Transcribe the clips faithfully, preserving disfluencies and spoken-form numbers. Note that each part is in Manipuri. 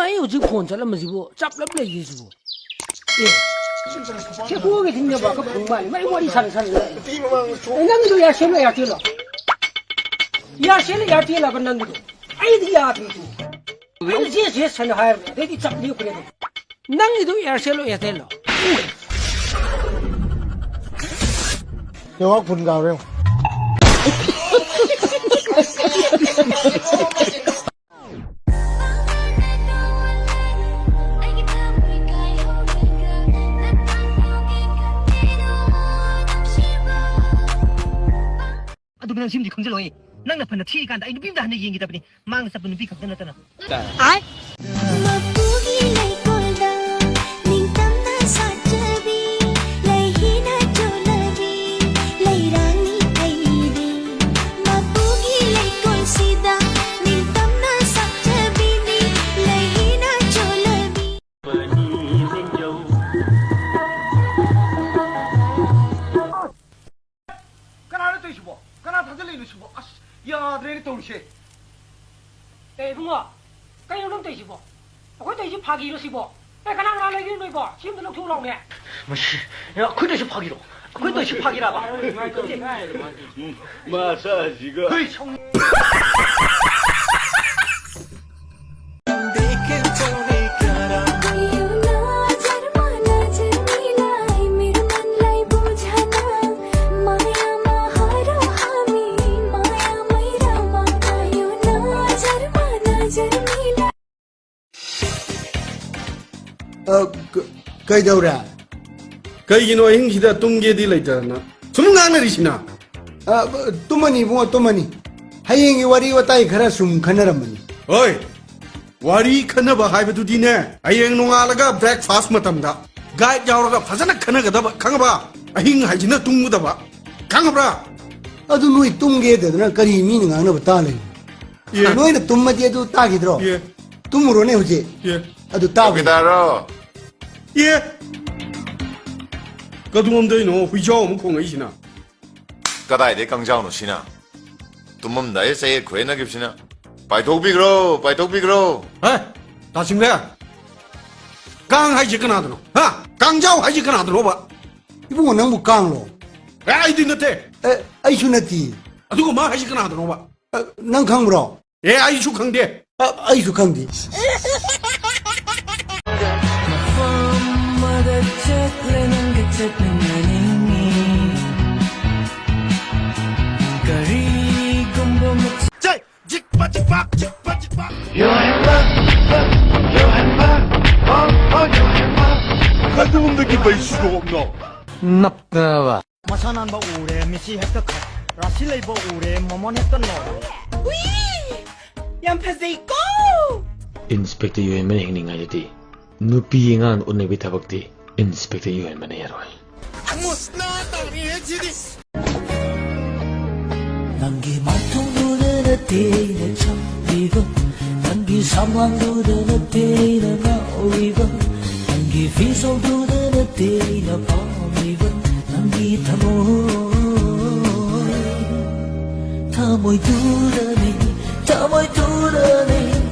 ꯑꯩ ꯍꯧꯖꯤꯛ ꯐꯣꯟ ꯆꯠꯂꯝꯕꯁꯤꯕꯨ ꯆꯞꯂꯞ ꯂꯩꯔꯤꯁꯤꯕꯨ? ꯑꯦ, ꯁꯦ ꯀꯣꯛꯑꯒ ꯊꯤꯡꯖꯕ ꯈꯔ ꯐꯪ ꯃꯥꯜꯂꯦ꯫ ꯃꯥꯏ ꯋꯥꯔꯤ ꯁꯥꯟꯅ ꯁꯥꯟꯅ ꯂꯩ꯫ ꯑꯦ, ꯅꯪꯒꯤꯗꯣ ꯏꯌꯥꯔꯁꯦꯜꯂꯣ, ꯏꯌꯥꯔꯇꯦꯜꯂꯣ? ꯏꯌꯥꯔꯁꯦꯜ, ꯏꯌꯥꯔꯇꯦꯜ ꯍꯥꯏꯕ ꯅꯪꯒꯤꯗꯣ? ꯑꯩꯗꯤ ꯌꯥꯗ꯭ꯔꯦ ꯇꯨ꯫ ꯑꯩꯅ ꯖꯦ ꯖꯦ ꯁꯥꯟꯅ ꯍꯥꯏꯔꯕꯅꯦ, ꯑꯗꯩꯗꯤ ꯆꯞ ꯂꯦꯞꯈ꯭ꯔꯦ ꯑꯗꯨꯝ꯫ ꯅꯪꯒꯤꯗꯣ ꯏꯌꯥꯔꯁꯦꯜꯂꯣ, ꯏꯌꯥꯔꯇꯦꯜꯂꯣ? ꯅꯦꯠꯋꯥꯛ ꯐꯨꯜ ꯀꯥꯎꯔꯦ꯫ ꯑꯗꯨꯒ ꯅꯪ ꯁꯤꯃꯗꯤ ꯈꯪꯖꯤꯜꯂꯣ, ꯅꯪꯅ ꯐꯅ ꯊꯤꯔꯤꯀꯥꯟꯗ ꯑꯩ ꯅꯨꯄꯤ ꯑꯝꯇ ꯍꯟꯅ ꯌꯦꯡꯈꯤꯗꯕꯅꯤ, ꯃꯥꯡꯗ ꯆꯠꯄ ꯅꯨꯄꯤ ꯈꯛꯇ ꯅꯠꯇꯅ꯫ ꯃꯄꯨꯒꯤ ꯂꯩꯀꯣꯜꯗ ꯅꯤꯡꯇꯝꯅ ꯁꯥꯠꯆꯕꯤ ꯂꯩꯍꯤꯅ ꯆꯣꯜꯂꯕꯤ ꯂꯩꯔꯥꯡꯅꯤ ꯑꯩꯗꯤ꯫ ꯃꯄꯨꯒꯤ ꯂꯩꯀꯣꯜꯁꯤꯗ ꯅꯤꯡꯇꯝꯅ ꯁꯥꯠꯆꯕꯤꯅꯤ ꯂꯩꯍꯤꯅ ꯆꯣꯜꯂꯕꯤ꯫ ꯀꯅꯥꯅꯣ ꯇꯧꯔꯤꯁꯤꯕꯣ? ꯀꯅꯥ ꯊꯥꯖꯤꯜꯂꯛꯏꯅꯣ ꯁꯤꯕꯣ? ꯑꯁ, ꯌꯥꯗ꯭ꯔꯦꯅꯦ ꯇꯧꯔꯤꯁꯦ꯫ ꯑꯦ, ꯏꯕꯨꯡꯉꯣ, ꯀꯩꯅꯣ ꯅꯪ ꯇꯧꯔꯤꯁꯤꯕꯣ? ꯑꯩꯈꯣꯏ ꯇꯧꯔꯤꯁꯤ ꯐꯥꯒꯤꯔꯣ ꯁꯤꯕꯣ? ꯑꯦ, ꯀꯅꯥ ꯀꯅꯥ ꯂꯩꯒꯦ ꯅꯣꯏꯕꯣ? ꯁꯤ ꯑꯝꯇ ꯂꯧꯊꯣꯛꯎ ꯂꯥꯎꯅꯦ꯫ ꯃꯁꯤ, ꯑꯦ, ꯑꯩꯈꯣꯏ ꯇꯧꯔꯤꯁꯤ ꯐꯥꯒꯤꯔꯣ? ꯑꯩꯈꯣꯏ ꯇꯧꯔꯤꯁꯤ ꯐꯥꯒꯤꯔꯕ? ꯃꯁꯥꯁꯤꯒ꯫ ꯍꯨꯏ, ꯁꯥꯎꯅꯤꯡ- ꯑ, ꯀ-, ꯀꯩꯗꯧꯔꯦ? ꯀꯩꯒꯤꯅꯣ ꯑꯍꯤꯡꯁꯤꯗ ꯇꯨꯝꯒꯦꯗꯤ ꯂꯩꯇꯗꯅ ꯁꯨꯝ ꯉꯥꯡꯅꯔꯤꯁꯤꯅ? ꯑ, ꯇꯨꯝꯃꯅꯤ ꯏꯕꯨꯡꯉꯣ, ꯇꯨꯝꯃꯅꯤ꯫ ꯍꯌꯦꯡꯒꯤ ꯋꯥꯔꯤ ꯋꯥꯇꯥꯏ ꯈꯔ ꯁꯨꯝ ꯈꯟꯅꯔꯝꯕꯅꯤ꯫ ꯍꯣꯏ, ꯋꯥꯔꯤ ꯈꯟꯅꯕ ꯍꯥꯏꯕꯗꯨꯗꯤꯅꯦ, ꯍꯌꯦꯡ ꯅꯣꯡꯉꯥꯜꯂꯒ breakfast ꯃꯇꯝꯗ guide ꯌꯥꯎꯔꯒ ꯐꯖꯅ ꯈꯟꯅꯒꯗꯕ, ꯈꯪꯉꯕ? ꯑꯍꯤꯡ ꯍꯥꯏꯁꯤꯅ ꯇꯨꯝꯒꯗꯕ, ꯈꯪꯉꯕ꯭ꯔꯥ? ꯑꯗꯨ ꯅꯣꯏ ꯇꯨꯝꯒꯦꯗꯗꯅ ꯀꯔꯤ ꯃꯤꯅ ꯉꯥꯡꯅꯕ ꯇꯥ ꯂꯩ? ꯑꯦ꯫ ꯅꯣꯏꯅ ꯇꯨꯝꯃꯗꯤ ꯑꯗꯨ ꯇꯥꯈꯤꯗ꯭ꯔꯣ? ꯑꯦ꯫ ꯇꯨꯝꯃꯨꯔꯣꯅꯦ ꯍꯧꯖꯤꯛ꯫ ꯑꯦ꯫ ꯑꯗꯨ ꯇꯥꯕ ꯆꯧꯀꯤꯗꯥꯔꯣ? ꯑꯦ꯫ ꯀꯗꯣꯝꯗꯩꯅꯣ ꯍꯨꯏꯖꯥꯎ ꯑꯃ ꯈꯣꯡꯉꯛꯏꯁꯤꯅ? ꯀꯗꯥꯏꯗꯩ ꯀꯥꯡꯖꯥꯎꯅꯣ ꯁꯤꯅ? ꯇꯨꯝꯃꯝꯗꯥꯏꯗ ꯆꯌꯦꯠ ꯈꯣꯏꯌꯦꯠꯅꯈꯤꯕꯁꯤꯅ꯫ ꯄꯥꯏꯊꯣꯛꯄꯤꯈ꯭ꯔꯣ, ꯄꯥꯏꯊꯣꯛꯄꯤꯈ꯭ꯔꯣ꯫ ꯍꯦ! ꯇꯥꯁꯤꯡꯂꯦ, ꯀꯥꯡ ꯍꯥꯏꯁꯦ ꯀꯅꯥꯗꯅꯣ? ꯍꯥ? ꯀꯥꯡꯖꯥꯎ ꯍꯥꯏꯁꯦ ꯀꯅꯥꯗꯅꯣꯕ? ꯏꯕꯨꯡꯉꯣ, ꯅꯪꯕꯨ ꯀꯥꯡꯂꯣ? ꯑꯦ, ꯑꯩꯗꯤ ꯅꯠꯇꯦ꯫ ꯑꯦ, ꯑꯩꯁꯨ ꯅꯠꯇꯦ꯫ ꯑꯗꯨꯒ ꯃꯥ ꯍꯥꯏꯁꯦ ꯀꯅꯥꯗꯅꯣꯕ? ꯑꯦ, ꯅꯪ ꯈꯪꯕ꯭ꯔꯣ? ꯑꯦ, ꯑꯩꯁꯨ ꯈꯪꯗꯦ꯫ ꯑ, ꯑꯩꯁꯨ ꯈꯪꯗꯦ꯫ ꯃꯐꯝ ꯑꯃꯗ ꯆꯠꯂꯦ ꯅꯪꯒ ꯆꯠꯃꯤꯟꯅꯅꯤꯡꯉꯤ꯫ ꯀꯔꯤꯒꯨꯝꯕ ꯃꯆꯤ- ꯆꯩ! ꯆꯤꯛꯄ, ꯆꯤꯛꯄ, ꯆꯤꯛꯄ, ꯆꯤꯛꯄ꯫ ꯑꯗꯣꯝꯗꯒꯤ ꯕꯩꯁ꯭ꯔꯣꯞꯅ ꯅꯞꯇꯅꯕ꯫ ꯃꯁꯥ ꯅꯥꯟꯕ ꯎꯔꯦ, ꯃꯤꯠꯁꯤ ꯍꯦꯛꯇ ꯈꯞ꯫ ꯔꯥꯁꯤ ꯂꯩꯕ ꯎꯔꯦ, ꯃꯃꯣꯟ ꯍꯦꯛꯇ ꯅꯣꯛ꯫ ꯎꯏ! ꯌꯥꯝ ꯐꯖꯩꯀꯣ! ꯏꯟꯁꯄꯦꯛꯇꯔ ꯌꯣꯍꯦꯟꯕꯅ ꯍꯤꯡꯂꯤꯉꯩꯗꯗꯤ ꯅꯨꯄꯤ ꯑꯉꯥꯡ ꯎꯠꯅꯕꯒꯤ ꯊꯕꯛꯇꯤ ꯏꯟꯁꯄꯦꯛꯇꯔ ꯌꯣꯍꯦꯟꯕꯅ ꯌꯥꯔꯣꯏ꯫ ꯅꯪꯒꯤ ꯃꯥꯏꯊꯣꯡꯗꯨꯗ ꯅꯠꯇꯦ ꯑꯩꯅ ꯆꯝꯂꯤꯕ, ꯅꯪꯒꯤ ꯁꯝꯂꯥꯡꯗꯨꯗ ꯅꯠꯇꯦ ꯑꯩꯅ ꯉꯥꯎꯔꯤꯕ, ꯅꯪꯒꯤ ꯐꯤꯖꯣꯜꯗꯨꯗ ꯅꯠꯇꯦ ꯑꯩꯅ ꯄꯥꯝꯂꯤꯕ, ꯅꯪꯒꯤ ꯊꯃꯣꯏ, ꯊꯃꯣꯏꯗꯨꯗꯅꯤ, ꯊꯃꯣꯏꯗꯨꯗꯅꯤ,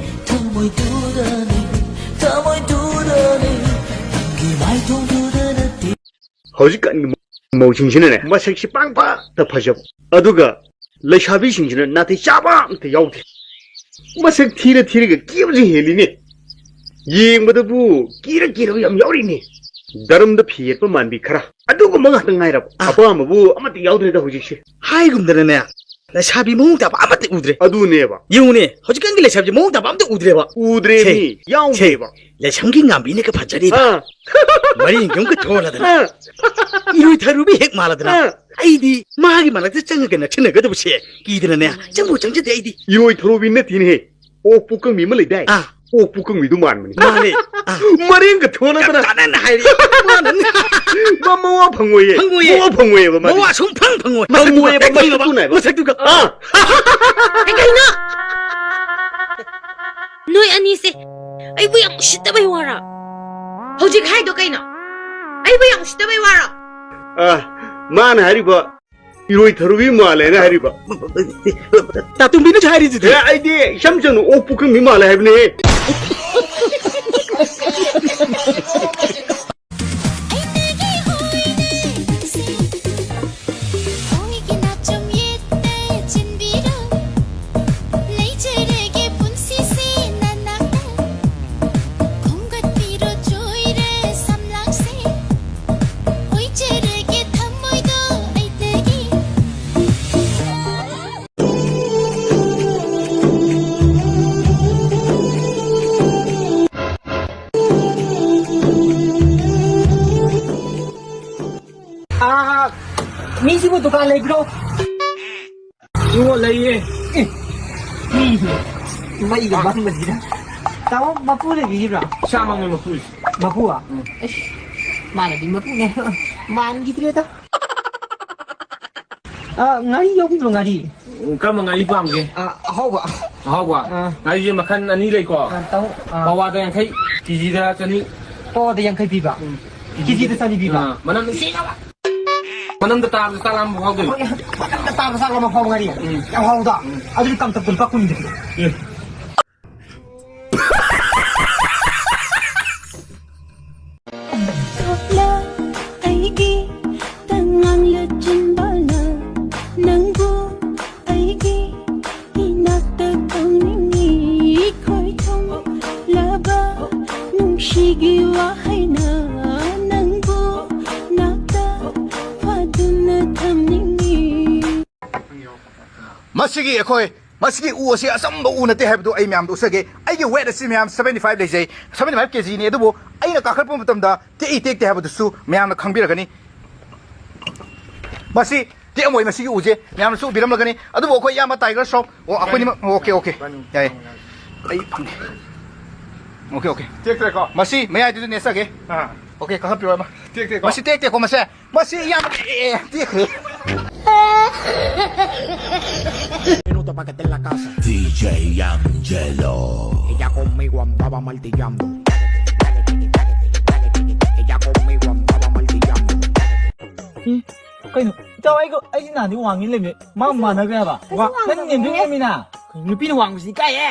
ꯊꯃꯣꯏꯗꯨꯗꯅꯤ, ꯊꯃꯣꯏꯗꯨꯗꯅꯤ, ꯅꯪꯒꯤ ꯃꯥꯏꯊꯣꯡꯗꯨꯗ ꯅꯠꯇꯦ꯫ ꯍꯧꯖꯤꯛꯀꯥꯟꯒꯤ ꯃꯧꯁꯤꯡꯁꯤꯅꯅꯦ, ꯃꯁꯛꯁꯤ ꯄꯪꯐꯇ ꯐꯖꯕ, ꯑꯗꯨꯒ ꯂꯩꯁꯥꯕꯤꯁꯤꯡꯁꯤꯅ ꯅꯥꯇꯩ ꯆꯥꯕ ꯑꯝꯇ ꯌꯥꯎꯗꯦ꯫ ꯃꯁꯛ ꯊꯤꯔ ꯊꯤꯔꯒ ꯀꯦꯕꯁꯨ ꯍꯦꯜꯂꯤꯅꯦ꯫ ꯌꯦꯡꯕꯗꯕꯨ ꯀꯤꯔ ꯀꯤꯔꯕ ꯌꯥꯝ ꯌꯥꯎꯔꯤꯅꯦ꯫ ꯗꯔꯝꯗ ꯐꯤ ꯌꯦꯠꯄ ꯃꯥꯟꯕꯤ ꯈꯔ, ꯑꯗꯨꯒꯨꯝꯕ ꯉꯥꯛꯇ ꯉꯥꯏꯔꯕ꯫ ꯑꯥ꯫ ꯑꯄꯥꯝꯕꯕꯨ ꯑꯃꯠꯇ ꯌꯥꯎꯗ꯭ꯔꯦꯗ ꯍꯧꯖꯤꯛꯁꯦ꯫ ꯍꯥꯏꯒꯨꯝꯗꯅꯅꯦ, ꯂꯩꯁꯥꯕꯤ ꯃꯑꯣꯡ ꯇꯥꯕ ꯑꯃꯠꯇ ꯎꯗ꯭ꯔꯦ꯫ ꯑꯗꯨꯅꯦꯕ꯫ ꯌꯦꯡꯉꯨꯅꯦ, ꯍꯧꯖꯤꯛꯀꯥꯟꯒꯤ ꯂꯩꯁꯥꯕꯤꯁꯦ ꯃꯑꯣꯡ ꯇꯥꯕ ꯑꯝꯇ ꯎꯗ꯭ꯔꯦꯕ꯫ ꯎꯗ꯭ꯔꯦ ꯁꯦ, ꯃꯤ, ꯌꯥꯎꯗꯦꯕ꯫ ꯁꯦ, ꯂꯩꯁꯝꯒꯤ ꯉꯥꯝꯕꯤꯅꯒ ꯐꯖꯔꯤꯕ꯫ ꯑꯥ꯫ ꯃꯔꯤꯡ ꯌꯨꯝꯒ ꯊꯣꯜꯂꯗꯅ꯫ ꯑꯥ꯫ ꯏꯔꯣꯏ ꯊꯔꯨꯕꯤ ꯍꯦꯛ ꯃꯥꯜꯂꯗꯅ꯫ ꯑꯥ꯫ ꯑꯩꯗꯤ ꯃꯥꯒꯤ ꯃꯔꯛꯇ ꯆꯪꯉꯒ ꯅꯛꯁꯤꯟꯅꯒꯗꯕꯁꯦ ꯀꯤꯗꯅꯅꯦ, ꯆꯪꯕꯨ ꯆꯪꯖꯗꯦ ꯑꯩꯗꯤ꯫ ꯏꯔꯣꯏ ꯊꯔꯨꯕꯤ ꯅꯠꯇꯦꯅꯦꯍꯦ꯫ ꯑꯣꯛ ꯄꯨꯀꯪꯕꯤ ꯑꯃ ꯂꯩꯗꯥꯏ? ꯑꯥ꯫ ꯑꯣꯛ ꯄꯨꯀꯪꯕꯤꯗꯨ ꯃꯥꯟꯕꯅꯤ꯫ ꯃꯥꯅꯦ꯫ ꯑꯥ꯫ ꯃꯔꯦꯡꯒ ꯊꯣꯟꯅꯗꯅ꯫ ꯌꯥꯝ ꯆꯥꯟꯅꯅ ꯍꯥꯏꯔꯤ꯫ ꯃꯥꯅꯅꯤ꯫ ꯃꯥ ꯃꯋꯥ ꯐꯪꯉꯣꯏꯌꯦ꯫ ꯐꯪꯉꯣꯏꯌꯦ꯫ ꯃꯋꯥ ꯐꯪꯉꯣꯏꯌꯦꯕ ꯃꯥꯗꯤ꯫ ꯃꯋꯥ ꯁꯨꯡꯐꯪ ꯐꯪꯉꯣꯏ꯫ ꯐꯪꯉꯣꯏꯌꯦꯕ, ꯃꯁꯛꯇꯨꯒ ꯃꯁꯛꯇꯨꯅ ꯍꯥꯏꯕ꯫ ꯃꯁꯛꯇꯨꯒ꯫ ꯑꯥ꯫ ꯑꯦ, ꯀꯩꯅꯣ? ꯅꯣꯏ ꯑꯅꯤꯁꯦ ꯑꯩꯕꯨ ꯌꯥꯝ ꯎꯁꯤꯠꯇꯕꯩ ꯋꯥꯔꯣ? ꯍꯧꯖꯤꯛ ꯍꯥꯏꯗꯣ ꯀꯩꯅꯣ? ꯑꯩꯕꯨ ꯌꯥꯝ ꯎꯁꯤꯠꯇꯕꯩ ꯋꯥꯔꯣ? ꯑꯥ, ꯃꯥꯅ ꯍꯥꯏꯔꯤꯕ ꯏꯔꯣꯏ ꯊꯔꯨꯕꯤ ꯃꯥꯜꯂꯦꯅ ꯍꯥꯏꯔꯤꯕ꯫ ꯇꯥꯇꯣꯝꯕꯤꯅꯁꯨ ꯍꯥꯏꯔꯤꯗꯨꯗꯤ꯫ ꯑꯦ, ꯑꯩꯗꯤ ꯏꯆꯝ ꯆꯝꯅ ꯑꯣꯛ ꯄꯨꯈꯝꯒꯤ ꯃꯥꯜꯂꯦ ꯍꯥꯏꯕꯅꯦ꯫ ꯃꯤꯁꯤꯕꯨ ꯗꯨꯀꯥꯟ ꯂꯩꯕ꯭ꯔꯣ? ꯏꯉꯣ, ꯂꯩꯌꯦ꯫ ꯑꯦ, ꯃꯤꯁꯦ ꯃꯩꯒ ꯃꯝꯕꯁꯤꯗ꯫ ꯇꯥꯃꯣ, ꯃꯄꯨ ꯂꯩꯕꯤꯔꯤꯕ꯭ꯔꯣ? ꯏꯁꯥꯃꯛꯅꯦ ꯃꯄꯨꯁꯦ꯫ ꯃꯄꯨ? ꯎꯝ꯫ ꯑꯁ, ꯃꯥꯅꯗꯤ ꯃꯄꯨꯅꯦ꯫ ꯃꯥꯟꯈꯤꯗ꯭ꯔꯦꯗ꯫ ꯑ, ꯉꯥꯔꯤ ꯌꯥꯎꯕꯤꯕ꯭ꯔꯣ, ꯉꯥꯔꯤ? ꯎꯝ, ꯀꯔꯝꯕ ꯉꯥꯔꯤ ꯄꯥꯝꯒꯦ? ꯑ, ꯑꯍꯥꯎꯕ꯫ ꯑꯍꯥꯎꯕ? ꯑ꯫ ꯉꯥꯔꯤꯁꯦ ꯃꯈꯜ ꯑꯅꯤ ꯂꯩꯀꯣ꯫ ꯑ, ꯇꯥꯃꯣ, ꯑ꯫ ꯄꯋꯥꯗ ꯌꯥꯡꯈꯩ, ꯀꯦꯖꯤꯗ ꯆꯅꯤ꯫ ꯄꯋꯥꯗ ꯌꯥꯡꯈꯩ ꯄꯤꯕ? ꯎꯝ꯫ ꯀꯦꯖꯤꯗ ꯆꯅꯤ ꯄꯤꯕ? ꯑ, ꯃꯅꯝ ꯅꯨꯡꯁꯤꯅꯕ꯫ ꯃꯅꯝꯗ ꯇꯥꯕꯗ ꯆꯥꯛ ꯂꯥꯝꯕ ꯐꯥꯎꯗꯣꯏꯕ꯫ ꯍꯣꯏ, ꯃꯅꯝꯗ ꯇꯥꯕꯗ ꯆꯥꯛ ꯂꯥꯝꯕ ꯐꯥꯎꯕ ꯉꯥꯔꯤ꯫ ꯎꯝ꯫ ꯌꯥꯝ ꯍꯥꯎꯗ꯫ ꯎꯝ꯫ ꯑꯗꯨꯗꯤ ꯀꯪꯇꯛꯇ ꯂꯨꯄꯥ ꯀꯨꯟꯗ ꯄꯤꯔꯛꯑꯣ꯫ ꯑꯦ꯫ ꯊꯣꯛꯂ ꯑꯩꯒꯤ ꯇꯉꯥꯡ ꯂꯨꯆꯤꯡꯕꯅ ꯅꯪꯕꯨ ꯑꯩꯒꯤ ꯏꯅꯥꯛꯇ ꯇꯧꯅꯤꯡꯉꯤ꯫ ꯈꯣꯏꯊꯨꯝꯂꯕ ꯅꯨꯡꯁꯤꯒꯤ ꯋꯥꯍꯩꯅ ꯅꯪꯕꯨ ꯅꯥꯛꯇ ꯐꯥꯗꯨꯅ ꯊꯝꯅꯤꯡꯉꯤ꯫ ꯃꯁꯤꯒꯤ ꯑꯩꯈꯣꯏ, ꯃꯁꯤꯒꯤ ꯎ ꯑꯁꯤ ꯑꯆꯝꯕ ꯎ ꯅꯠꯇꯦ ꯍꯥꯏꯕꯗꯨ ꯑꯩ ꯃꯌꯥꯝꯗ ꯎꯠꯆꯒꯦ꯫ ꯑꯩꯒꯤ weight ꯑꯁꯤ ꯃꯌꯥꯝ seventy five ꯂꯩꯖꯩ, seventy five ꯀꯦꯖꯤꯅꯤ꯫ ꯑꯗꯨꯕꯨ ꯑꯩꯅ ꯀꯥꯈꯠꯄ ꯃꯇꯝꯗ ꯇꯦꯛꯏ ꯇꯦꯛꯇꯦ ꯍꯥꯏꯕꯗꯨꯁꯨ ꯃꯌꯥꯝꯅ ꯈꯪꯕꯤꯔꯒꯅꯤ꯫ ꯃꯁꯤ ꯇꯦꯛꯑꯝꯃꯣꯏ, ꯃꯁꯤꯒꯤ ꯎꯁꯦ ꯃꯌꯥꯝꯅꯁꯨ ꯎꯕꯤꯔꯝꯂꯒꯅꯤ꯫ ꯑꯗꯨꯕꯨ ꯑꯩꯈꯣꯏ ꯏꯌꯥꯝꯕ Tiger Shroff, ꯑꯣ, ꯑꯩꯈꯣꯏꯅꯤꯃꯛ, okay, okay, ꯌꯥꯏ꯫ ꯑꯩ ꯐꯪꯉꯦ꯫ Okay, okay꯫ ꯇꯦꯛꯇ꯭ꯔꯦꯀꯣ? ꯃꯁꯤ ꯃꯌꯥꯏꯗꯨꯗ ꯅꯦꯠꯆꯒꯦ꯫ ꯑꯥ꯫ Okay, ꯀꯥꯈꯠꯄꯤꯔꯣ ꯑꯃ꯫ ꯇꯦꯛꯇꯦꯀꯣ? ꯃꯁꯤ ꯇꯦꯛꯇꯦꯀꯣ, ꯃꯁꯦ꯫ ꯃꯁꯤ ꯌꯥꯝ, ꯑꯦ, ꯑꯦ, ꯇꯦꯛꯈ꯭ꯔꯦ꯫ Minuto pa' que esté en la casa. D J Angelo. Ella conmigo andaba martillando. Ella conmigo andaba martillando. ꯀꯩꯅꯣ? ꯏꯇꯥꯎ, ꯑꯩꯒ, ꯑꯩꯁꯤ ꯅꯍꯥꯟꯗꯤ ꯋꯥꯡꯉꯤ ꯂꯩꯕꯅꯦ꯫ ꯃꯥ ꯃꯥꯟꯅꯈ꯭ꯔꯦ ꯍꯥꯏꯕ꯫ ꯅꯪ ꯅꯦꯝꯗꯤ ꯅꯦꯝꯃꯤꯅ꯫ ꯅꯨꯄꯤꯅ ꯋꯥꯡꯕꯁꯤ ꯏꯀꯥꯏꯌꯦ꯫